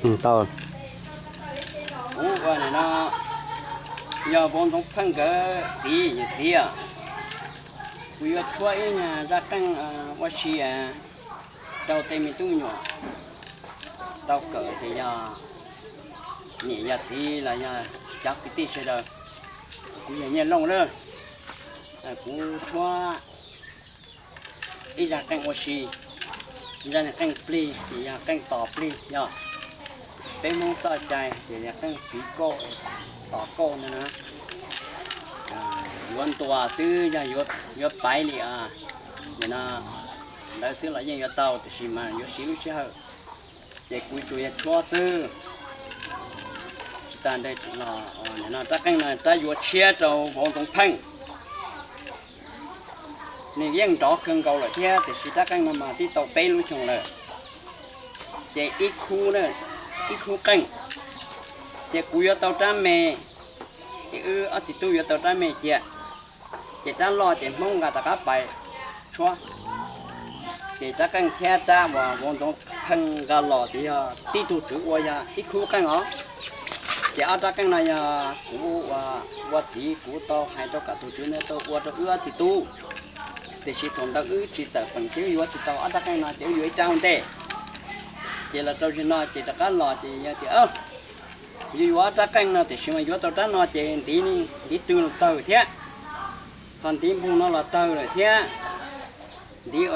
Tau. Kuv ua no yog vauv Ntxoov Pheej nkawd txiv, yawm txiv, kuv yuav tshuab ib nyuag zaj qeej ua si rau tej me tub me nyuam tau kawm tias yog niam yog txiv los yog cov kwv tij sawv daws, kuv yog Nyiaj Looj lawm, kuv tshuab ib zaj qeej ua si, zaj qeej plig ces yog qeej tos plig, yog peb Hmoob txoj cai ces yog qeej tiv kauj, tos kauj no na. Yuav ntuas xwb yog yuav paiv li, ntawd xwb los yeej yuav tau, tiam sis mas yuav siv lub sij hawm, ces kuv tsuas yog tshuab xwb. Tsis tas ntawd los rab qeej no rab yuav tshiab rau vauv Ntxoov Pheej. Nws yeej nrov kawg nkaus lawm thiab, tiam sis rab qeej no mas twb tau peb lub xyoo lawm, ces ib khub, ib khub qeej, ces kuv yuav tau rab me, ces wb ob txiv tub yuav tau rab me cia, ces rab loj ces Hmoob nqa rov qab pais tshuab. Ces rab qeej thiab rab uas vauv Ntxoov Pheej nqa los ces yog tib tug tswv ua yog ib khub qeej os. Ces ob rab qeej no yog kuv ua, ua txiv kuv tau hais rau kom tus tswv ntawd tau ua rau wb ob txiv tub, tiam sis thaum ntawd wb tsis txawm feem ces wb yuav tsis tau ob rab qeej no ces wb yuav ib rab ua ntej. Ces los rau zaum no ces rov qab los ces yog tias yuav yuav ob rab qeej no tiam sis mas yuav tau rab no ces ntiv, ntiv tw los tawg thiab, ho ntiv npog no los tawg lawm thiab, ntiv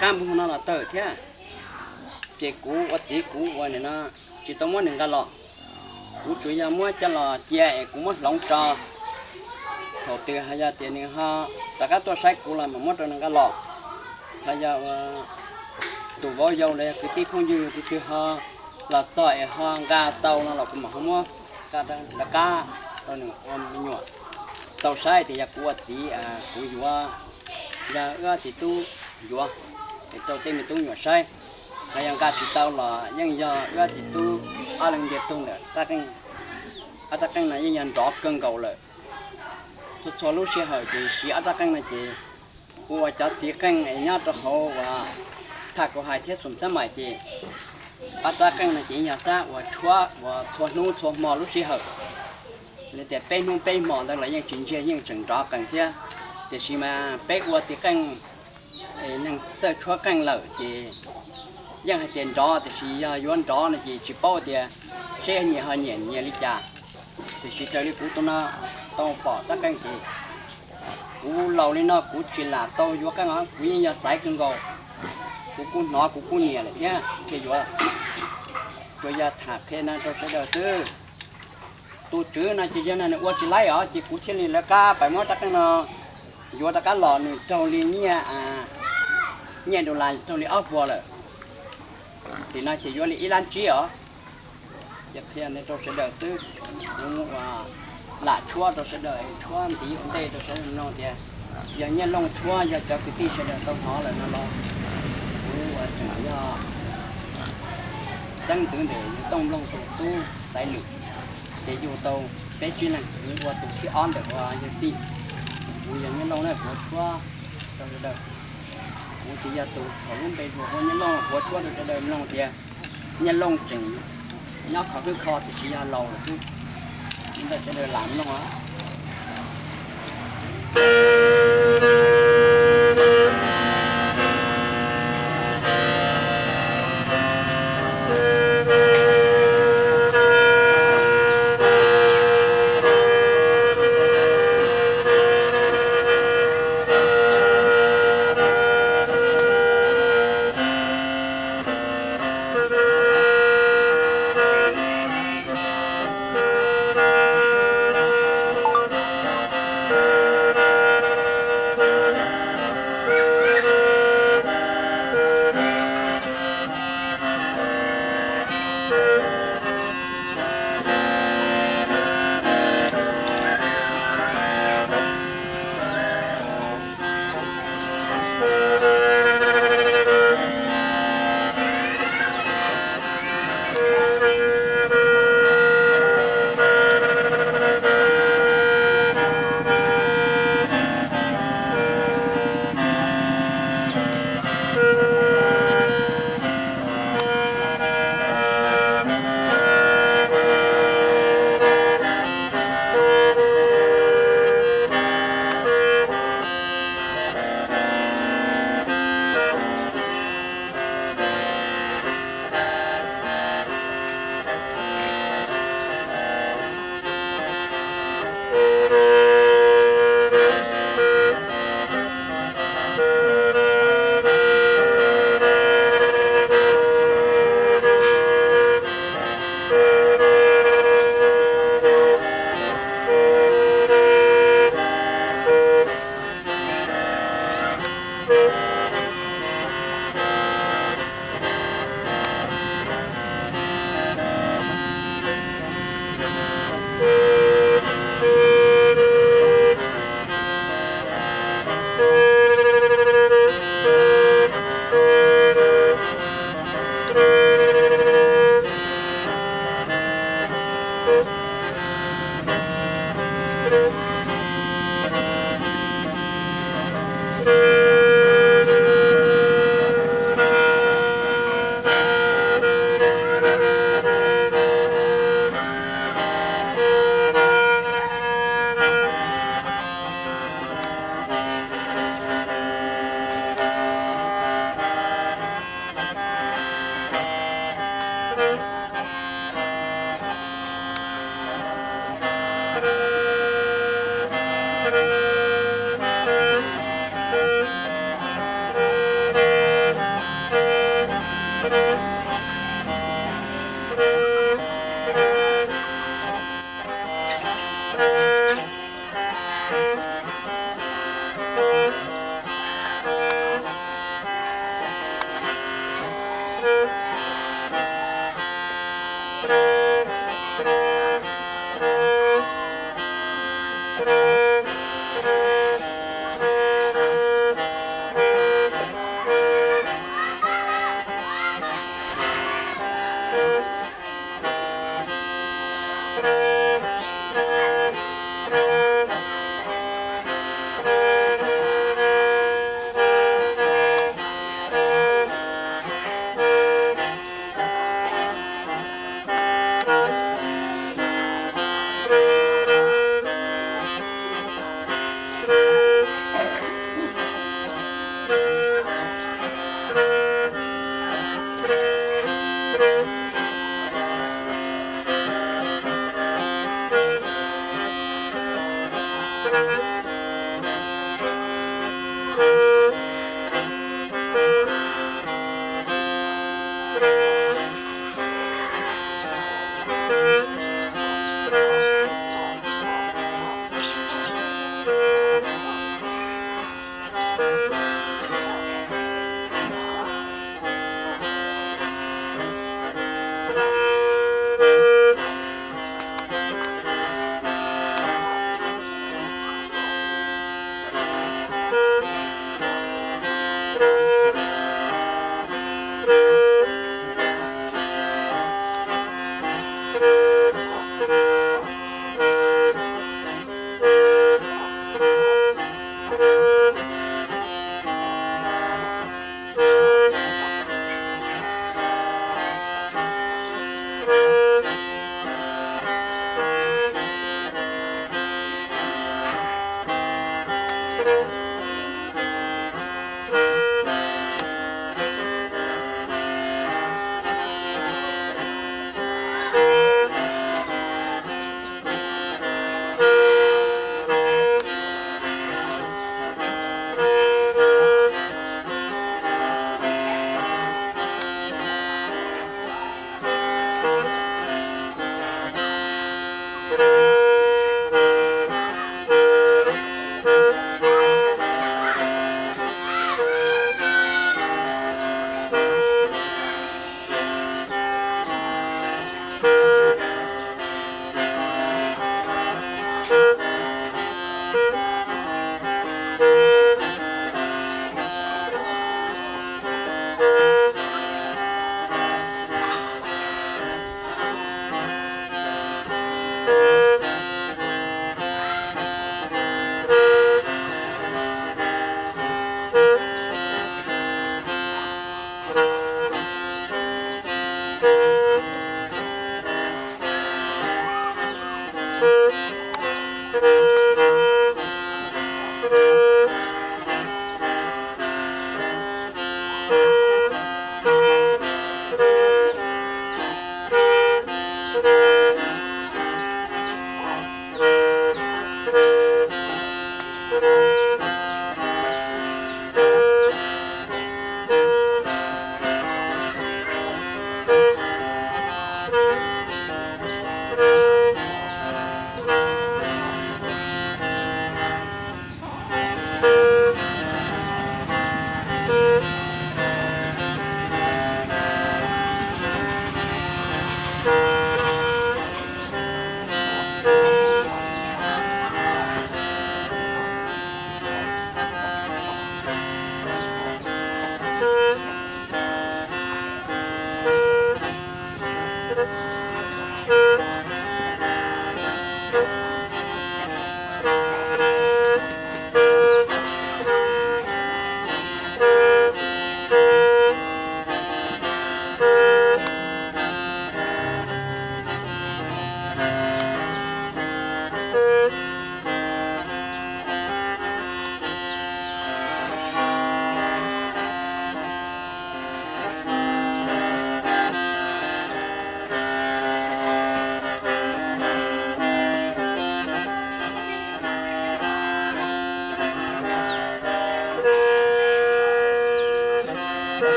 qab npog no los tawg thiab. Ces kuv ua txiv kuv ua no tsis tau muab nws nqa los, kuv tsuas yog muab coj los cia es kuv muab hloov tso. Thaum twg ho yog tias nws ho rov qab tuaj saib kuv los mam muab rau nws nqa los. Ho yog tus vauv yau los yog kwv tij phooj ywg tus twg ho los txog es ho nqa tau no los kuv mam ho muab nqa rov qab rau nws ua me nyuam tau saib tias yog kuv ua txiv kuv yuav, yog wb ob txiv tub yuav, es rau tej me tub me nyuam saib. Ho yog nqa tsis tau los yeej yog wb ob txiv tub ob leeg ntiag tug ntawm ob rab qeej no yeej yog nrov kawg nkaus lawm. Txhua txhua lub sij hawm ces siv ob rab qeej no ces kuv ua cov txiv qeej es nyob rau hauv uas tham kuv hais thiab xum xab mais ces ob rab qeej no ces yog rab uas tshuab uas txhua hnub txhua hmo lub sij hawm. Lawv tias peb hnub peb hmo ntawd los yeej tsis ntsiag yeej tseem nrov qees thiab. Tiam sis mas peb ua txiv qeej neeg txawj tshuab qeej lawm ces yeej hais tias nrov tiam sis yog yuav nrov no ces tsis paub tias seb nyias ho nyiam nyias li cas. Tiam sis raws li kuv tus no tau pom rab qeej ces kuv laus li no kuv tsis lam tau yuav qeej os, kuv yeej yog xaiv kawg nkaus. Kuv kuj hnov kuv kuj nyiam lawm thiab thiaj yuav, tsuas yog tham qhia no rau sawv daws xwb. Tus tswv no ces yog nws ua tsis laib os ces kuv thiaj li lawv qab pais muab rab qeej no yuav rov qab los nws raug li nyiaj, nyiaj dollar raug li ob puas lawm. Tim no ces yuav li ib lab tsib os. Ces qhia no rau sawv daws xwb, kuv lam tshuab rau sawv daws, tshuab ntiv ua ntej rau sawv daws mloog tias yog Nyiaj Looj tshuab yog cov kwv tij sawv daws tau hnov lawm no los kuv tseem yog xeeb ntxwv ntawm yus Tooj Mloog tus tub Xaiv Lwm, ces yug tau peb tsib leeg, kuv ua tus thib ob ntawm ua yawg tij. Kuv yog Nyiaj Looj na, kuv tshuab rau sawv daws. Kuv tsis yog tus thaum lub npe hu ua Nyiaj Looj, kuv tshuab rau sawv daws mloog tias Nyiaj Looj tseem nyob khov kwb kho tiam sis yog laus lawm xwb. Ntawd sawv daws lam mloog os.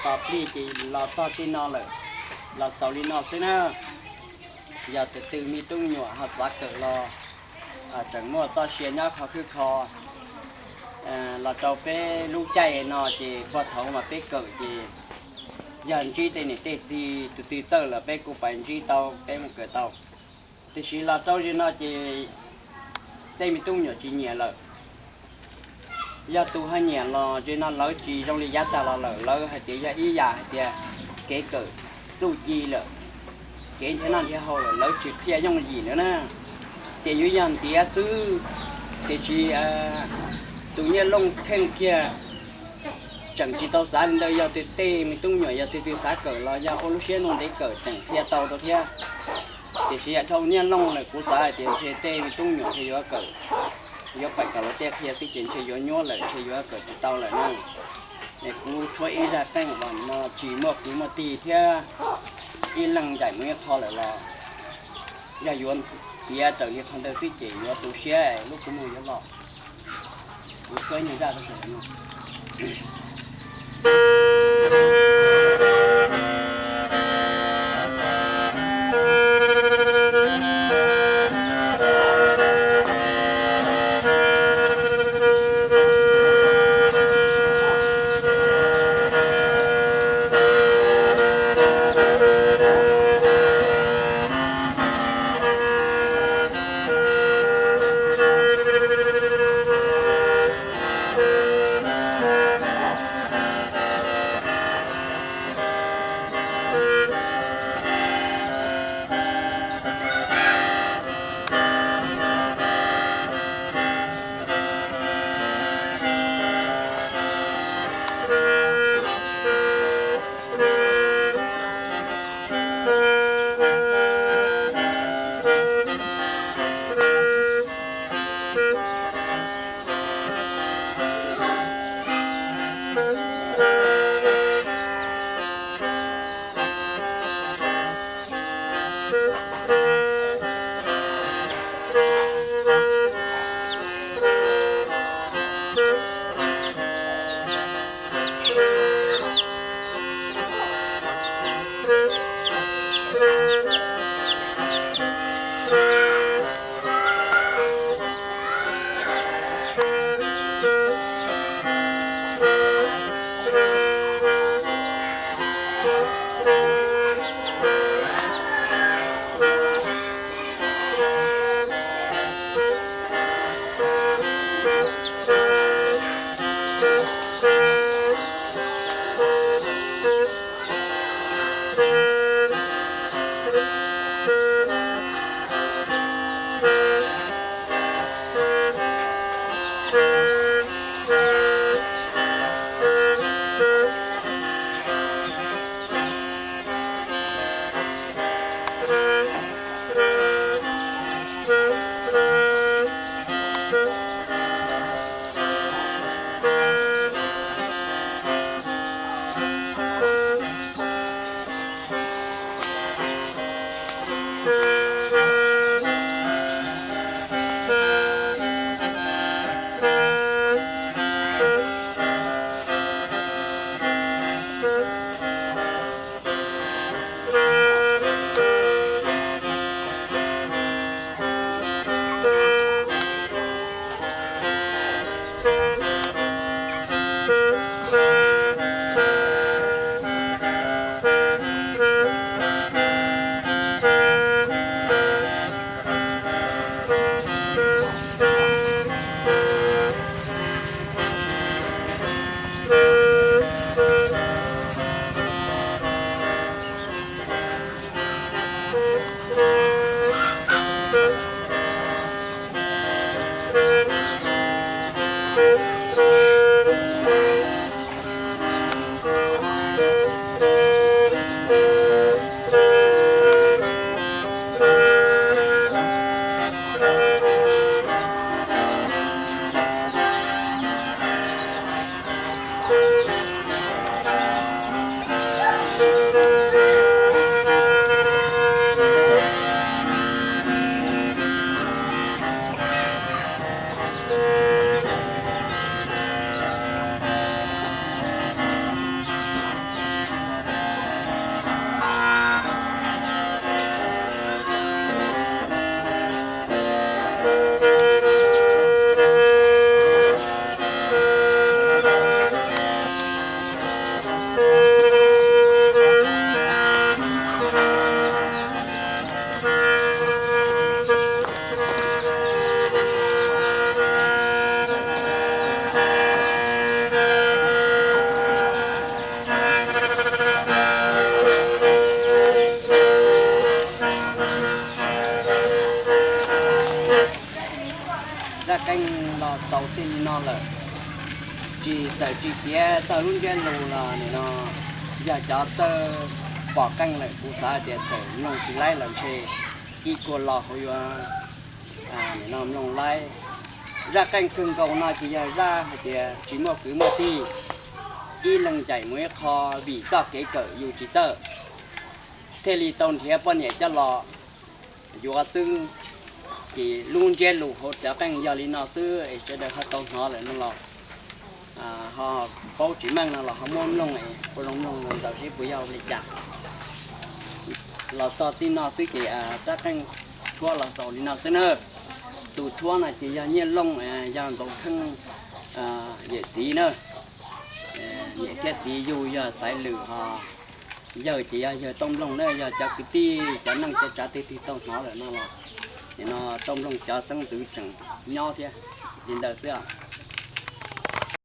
Los plig ces los txog tij no lawm, los xaus li no xwb na. Yog tus twg me tub me nyuam ho xav kawm los tseem muaj txoj sia nyob qhov khwb kho los rau peb lub caij no ces puag thaum mas peb kawm ces yog ntsib tej niam tej txiv tus twg txawj los peb kuj pais ntsib tau, peb mus kawm tau. Tiam sis los rau ze no ces tej me tub me nyuam tsis nyiam lawm. Yog tus ho nyiam los ze no lawv tsis zoo li yav tag los lawm, lawv hais tias yog ib yam hais tias kev kawm txuj ci lawm, kev nrhiav noj nrhiav haus lawm, lawv tsis qhia yooj yim lawm na. Ces yuav yog ntiav xwb, tiam sis tus Nyiaj Looj kheej kiag tseem tsis tau xav li ntawd. Yog tej me tub me nyuam yog tus twg xav kawm los yog ua lub siab ntev kawm tseem qhia tau rau thiab. Tiam sis yam dhau Nyiaj Looj lawm kuv xav hais tias ntshe tej me tub me nyuam ntshe yuav kawm, yuav pais kom lawv tej qhia xwb ces ntshe yuav nyuab lawm, ntshe yuav kawm tsis tau lawm na. Es kuv tshuab ib zaj qeej los no tsis muaj kwv muaj tij thiab, ib leeg ncaim mus ib qho lawm los yog yuav tiav raws li qhov ntawd xwb ces yuav tu siab lub kua muag yuav los. Kuv tshuab ib zaj rau sawv daws no. Qeej los txaus tiag li no lawm, tsis txawm tsis piav txog lub ntsiab lus los nim no yog cov txawj pom qeej lawm, kuv xav tias txawm mloog tsis laib los ntshe ib kuag los hauv yuav nim no mloog laib. Zaj qeej kawg nkaus no ces yog zaj hais tias tsis muaj kwv muaj tij, ib leeg ncaim mus ib qho, vim txoj kev kawm yus tsis txawj, thiaj li tau nrhiav poj niam coj los yuav xwb. Ces lub ntsiab lus hauv cov qeej yog li no xwb es sawv daws ho tau hnov lawm no los ho paub tsis meej no los ho muab mloog es ua zoo mloog no ntawd seb puas yog li cas. Los txog txij no xwb ces rab qeej tshuab los xaus li no xwb na. Tus tshuab no ces yog Nyiaj Looj, yog Ntxoov Kheej yawm txiv na. Niam thiab txiv yug yog Xaiv Lwm ho yawg ces yog yawg Tooj Nplooj na. Yog cov kwv tij cov neej cov tsav twg twg tau hnov lawm no los nim no Tooj Nplooj cov xeeb ntxwv tseem nyob thiab. Li ntawd xwb.